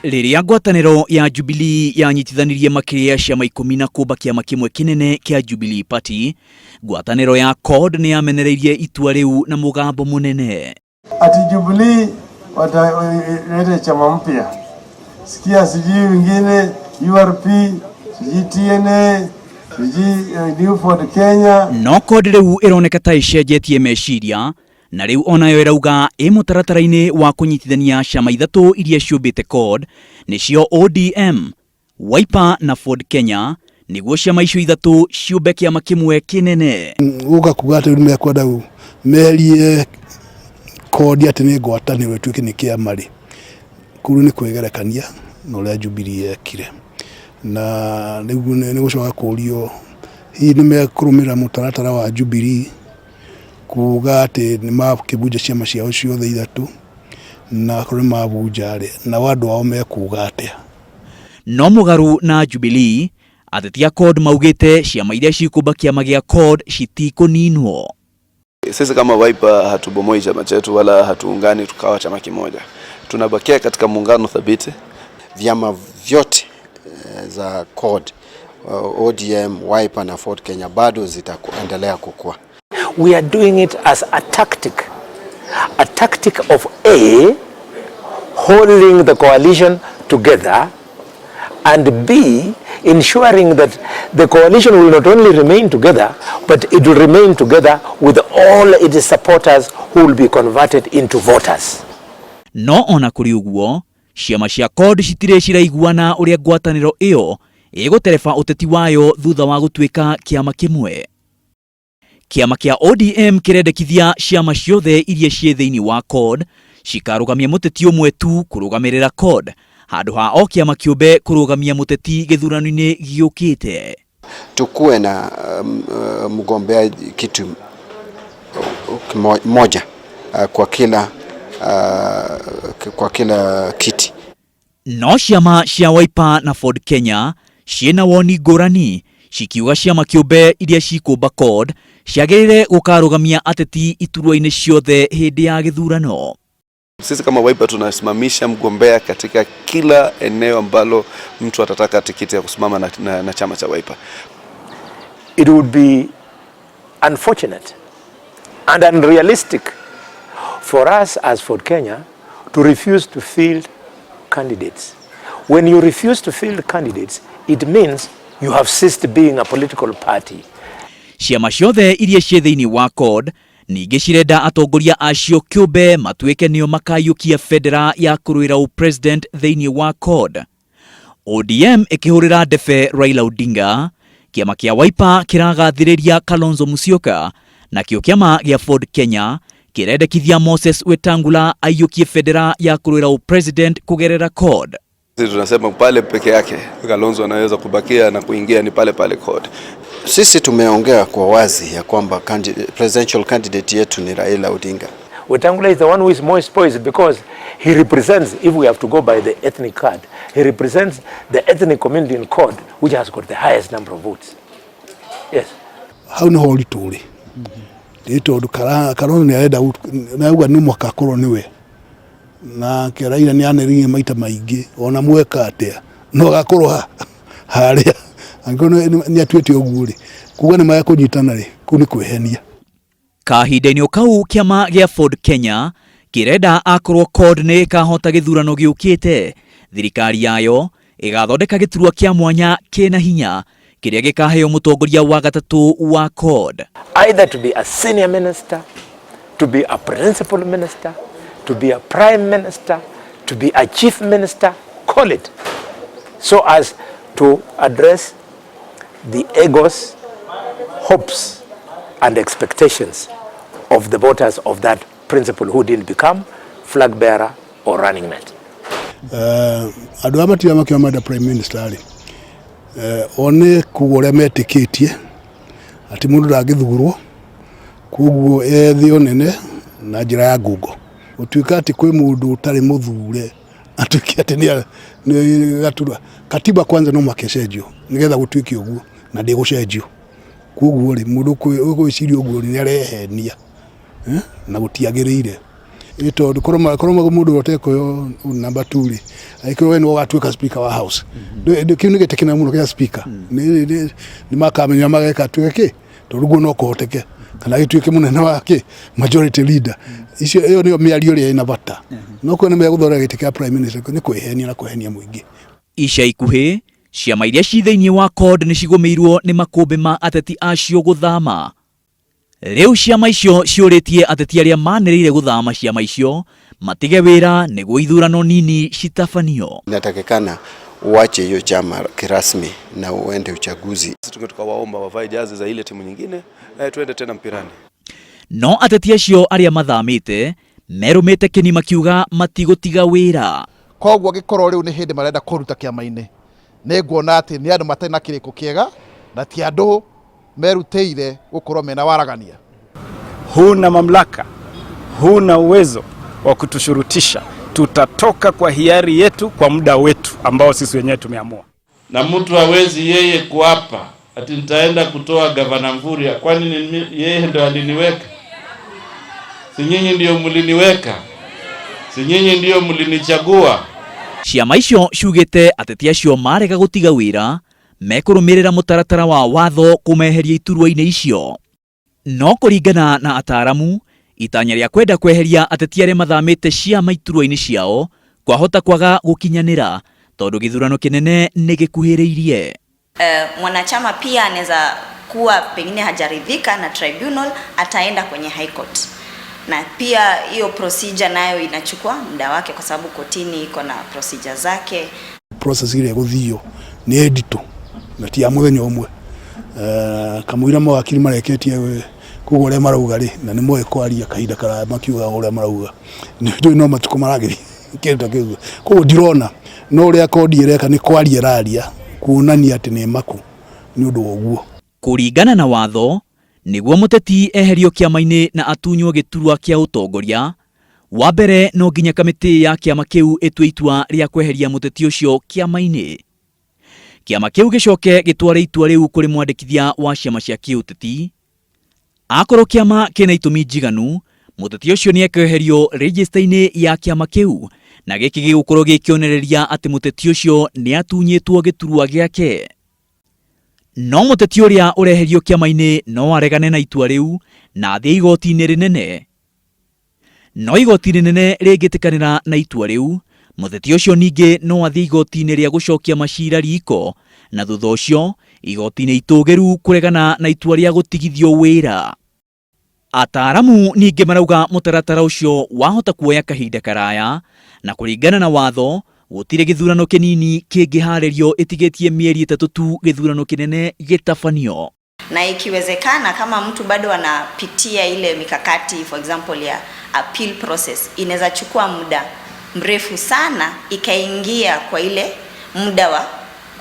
Rĩrĩa ngwatanĩro ya Jubilee yanyitithanirie makĩria ya ciama 10 na kũmba kĩama kĩmwe kĩnene kĩa Jubilee Party, ngwatanĩro ya CORD nĩ yamenereirie itua rĩu na mũgambo mũnene. Ati Jubilee wataleta chama mpya, sikia, sijui wengine URP, sijui TNA, sijui New Ford Kenya. No CORD rĩu ĩroneka ta ĩcenjetie meciria na rĩu onayo ĩrauga ĩ mũtaratara-inĩ wa kũnyitithania ciama ithatũ iria ciũmbĩte CORD, nĩcio ODM, Wiper na Ford Kenya, nĩguo ciama icio ithatũ ciũmbe kĩama kĩmwe kĩnene. Gũka kuga atĩ rĩu mekwenda merie CORD atĩ nĩ ngwatanĩro ĩtuĩke nĩ kĩama rĩ, kũu nĩ kwĩgerekania na ũrĩa Jubilee yekire, na rĩu nĩ gũcoka kũrio hihi nĩ mekũrũmĩrĩra mũtaratara wa Jubilee kuga atĩ nĩ makĩbunja ciama ciao ciothe ithatũ, na akorwo nĩ mabunja rĩ, nao andũ ao mekuga atĩa? No mũgarũ na Jubilee, ateti a CORD maugĩte ciama iria cikũmba kĩama gĩa CORD citikũninwo. Sisi kama Wiper hatubomoi chama chetu wala hatuungani tukawa chama kimoja. Tunabakia katika muungano thabiti. Vyama vyote za CORD, ODM, Wiper na Ford Kenya bado zitaendelea kukua. We are doing it as a tactic of A, holding the coalition together, and B, ensuring that the coalition will not only remain together, but it will remain together with all its supporters who will be converted into voters. No ona kũrĩ ũguo, ciama cia CORD citirĩ ciraiguana ũrĩa ngwatanĩro ĩyo ĩgũtereba ũteti wayo thutha wa gũtuĩka kĩama kĩmwe. Kĩama kĩa ODM kĩrendekithia ciama ciothe iria ciĩ thĩinĩ wa CORD cikarũgamia mũteti ũmwe tu kũrũgamĩrĩra CORD handũ ha o kĩama kĩũmbe kũrũgamia mũteti gĩthurano-inĩ gĩũkĩte. Tukuwe na mgombea kitu moja kwa kila kiti. No ciama cia Wiper na Ford Kenya ciĩna woni ngũrani, cikiuga ciama kĩũmbe iria cikũmba CORD ciagĩrĩire gũkarũgamia ateti iturwa-inĩ ciothe hĩndĩ ya gĩthurano. Sisi kama Wiper tunasimamisha mgombea katika kila eneo ambalo mtu atataka tikiti ya kusimama na chama cha Wiper. It would be unfortunate and unrealistic for us as Ford Kenya to refuse to field candidates. When you refuse to field candidates, it means you have ceased being a political party. Ciama ciothe iria ciĩ thĩinĩ wa CORD ningĩ cirenda atongoria acio kĩũmbe matuĩke nĩo makaiyũkia bendera ya kũrũĩra ũpresident thĩinĩ wa CORD. ODM ĩkĩhũrĩra ndebe Raila Odinga, kĩama kĩa Wiper kĩragathĩrĩria Kalonzo Musyoka, nakĩo kĩama gĩa Ford Kenya kĩrendekithia Moses Wetangula aiyũkie bendera ya kũrũĩra ũpresident kũgerera CORD. Sisi tunasema pale peke yake Kalonzo anaweza kubakia na kuingia ni pale pale CORD. Sisi tumeongea kwa wazi ya kwamba presidential candidate yetu ni Raila Odinga. Wetangula is the one who is most poised because he represents, if we have to go by the ethnic card, he represents the ethnic community in CORD, which has got the highest number of votes. Yes. Hau niho ũritũ ũrĩ, nĩ tondũ Kalonzo nĩ arenda nĩ auga nĩ mũhaka akorwo nĩwe, nake Raila nĩ anĩrĩire maita maingĩ ona mweka atĩa no agakorwo harĩa angĩkorwo nĩ atuĩte ũguo rĩ, kuga nĩ mekũnyitana rĩ, kũu nĩ kwĩhenia. Kahinda-inĩ o kau, kĩama gĩa Ford Kenya kĩrenda akorwo CORD nĩ ĩkahota gĩthurano gĩũkĩte, thirikari yayo ĩgathondeka gĩturwa kĩa mwanya kĩna hinya kĩrĩa gĩkaheo mũtongoria wa gatatũ wa CORD. Either to be a senior minister, to be a principal minister, to be a prime minister, to be a chief minister, call it, so as to address the egos, hopes, and expectations of the voters of that principal who didn't become flag bearer or running mate. Andũ aya matira makiuga marenda prime minister rĩ, o nĩ kuga ũrĩa metĩkĩtie atĩ mũndũ ndangĩthurwo, koguo ethe ũnene na njĩra ya ngungo, gũtuĩka atĩ kwĩ mũndũ ũtarĩ mũthure atuĩke atĩ nĩ gaturwa. Katiba kwanza no mũhaka ĩcenjio nĩgetha gũtuĩke ũguo, na ndĩgũcenjio. Koguo rĩ, mũndũ ũgwĩciria ũguo rĩ, nĩ arehenia, na gũtiagĩrĩire. Ĩ tondũ korwo mũndũ ũrĩa ũtekũheo namba 2 rĩ, angĩkorwo we nĩwe ũgatuĩka speaker wa house, kĩu nĩ gĩtĩ kĩnene mũno gĩa speaker, nĩ makamenya mageka atuĩke kĩ, tondũ guo no kũhoteke kana gĩtuĩke mũnene wa kĩ, majority leader. Icio ĩyo nĩyo mĩario ĩrĩa ĩna bata, no kwĩna megũthondeka gĩtĩ kĩa prime minister nĩ kwĩhenia na kwĩhenia mũingĩ. Ica ikuhĩ ciama iria ci thĩinĩ wa CORD nĩ cigũmĩirwo nĩ makũmbĩ ma ateti acio gũthama. Rĩu ciama icio ciũrĩtie ateti arĩa manĩrĩire gũthama ciama icio matige wĩra nĩguo ithurano nini citabanio. Inatakikana uache hiyo chama kirasmi na uende uchaguzi. Sisi tukawaomba wavae jazi za ile timu nyingine, tuende tena mpirani. No ateti acio arĩa mathamĩte merũmĩte kĩni makiuga matigũtiga wĩra. Koguo angĩkorwo rĩu nĩ hĩndĩ marenda kũruta kĩama-inĩ, nĩ nguona atĩ nĩ andũ matarĩ na kĩrĩko kĩega na ti andũ merutĩire gũkorwo mena waragania. Huna mamlaka, huna uwezo wa kutushurutisha. Tutatoka kwa hiari yetu kwa muda wetu ambao sisi wenyewe tumeamua. Na mtu hawezi yeye kuapa ati nitaenda kutoa gavana Mvurya, kwani yeye ndo aliniweka? Si nyinyi ndio mliniweka? Si nyinyi ndio mlinichagua? Ciama icio ciugĩte ateti acio marega gũtiga wĩra mekũrũmĩrĩra mũtaratara wa watho kũmeheria iturwa-inĩ icio. No kũringana na ataramu, itanya rĩa kwenda kweheria ateti arĩa mathamĩte ciama iturwa-inĩ ciao kwahota kwaga gũkinyanĩra tondũ gĩthurano kĩnene nĩ gĩkuhĩrĩirie. Mwanachama pia anaweza kuwa pengine hajaridhika na tribunal, ataenda kwenye high court, na pia hiyo procedure nayo inachukua muda wake kwa sababu kotini iko na procedure zake. Process ĩrĩa ĩgũthio nĩ nditũ na ti ya mũthenya ũmwe. Kamũira mawakiri mareketie koguo ũrĩa marauga rĩ, na nĩ moĩ kwaria kahinda karaya makiuga ũrĩa marauga, nĩ no matukũ maragĩthiĩ kĩndũ ta kĩu. Koguo ndirona no ũrĩa kodi ĩreka nĩ kwaria ĩraria kuonania atĩ nĩ maku nĩ ũndũ wa ũguo. Kũringana na watho, nĩguo mũteti eherio kĩama-inĩ na atunywo gĩturwa kĩa ũtongoria, wa mbere no nginya kamĩtĩ ya kĩama kĩu ĩtue itua rĩa kweheria mũteti ũcio kĩama-inĩ. Kĩama kĩu gĩcoke gĩtware itua rĩu kũrĩ mwandĩkithia wa ciama cia kĩũteti. Akorwo kĩama kĩna itũmi njiganu, mũteti ũcio nĩ ekweherio rejista-inĩ ya kĩama kĩu, na gĩkĩ gĩgũkorwo gĩkĩonereria atĩ mũteti ũcio nĩ atunyĩtwo gĩturwa gĩake. No mũteti ũrĩa ũreherio kĩama-inĩ no aregane na itua rĩu na athiĩ igoti-inĩ rĩnene. No igoti rĩnene rĩngĩtĩkanĩra na itua rĩu, mũteti ũcio ningĩ no athiĩ igoti-inĩ rĩa gũcokia macira riko, na thutha ũcio igoti-inĩ itũgĩru kũregana na itua rĩa gũtigithio wĩra. Ataramu ningĩ marauga mũtaratara ũcio wahota kuoya kahinda karaya, na kũringana na watho gũtirĩ gĩthurano kĩnini kĩngĩharĩrio ĩtigĩtie mĩeri 3 tu gĩthurano kĩnene gĩtabanio. Na ikiwezekana kama mtu bado anapitia ile mikakati for example ya appeal process, inaweza chukua muda mrefu sana ikaingia kwa ile muda wa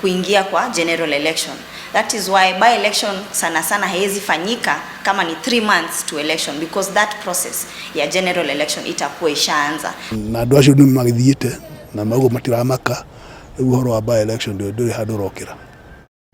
kuingia kwa general election. That is why by election sana sana haiwezi fanyika kama ni 3 months to election, because that process ya general election itakuwa ishaanza. Na andũ acio nĩ magĩthiĩte na maugo matiramaka, rĩu ũhoro wa by election ndũrĩ handũ ũrokĩra.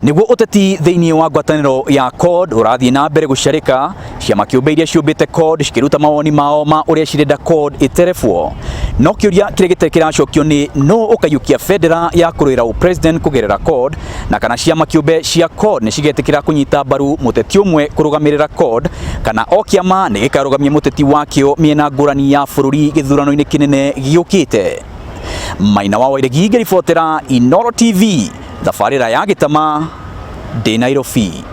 Nĩguo ũteti thĩinĩ wa ngwatanĩro ya CORD ũrathiĩ na mbere gũcarĩka, ciama kĩũmbe iria ciũmbĩte CORD cikĩruta mawoni mao ma ũrĩa cirenda CORD ĩterebwo. No kĩũria kĩrĩa gĩtarĩ kĩracokio nĩ nũ ũkaiyũkia bendera ya kũrũĩra ũpresident kũgerera CORD, na kana ciama kĩũmbe cia CORD nĩ cigetĩkĩra kũnyita mbaru mũteti ũmwe kũrũgamĩrĩra CORD, kana o kĩama nĩ gĩkarũgamia mũteti wakĩo mĩena ngũrani ya bũrũri gĩthurano-inĩ kĩnene gĩũkĩte. Maina wa Wairegi ngĩribotera Inooro TV, thabarĩra ya gĩtama ndĩ Nairobi.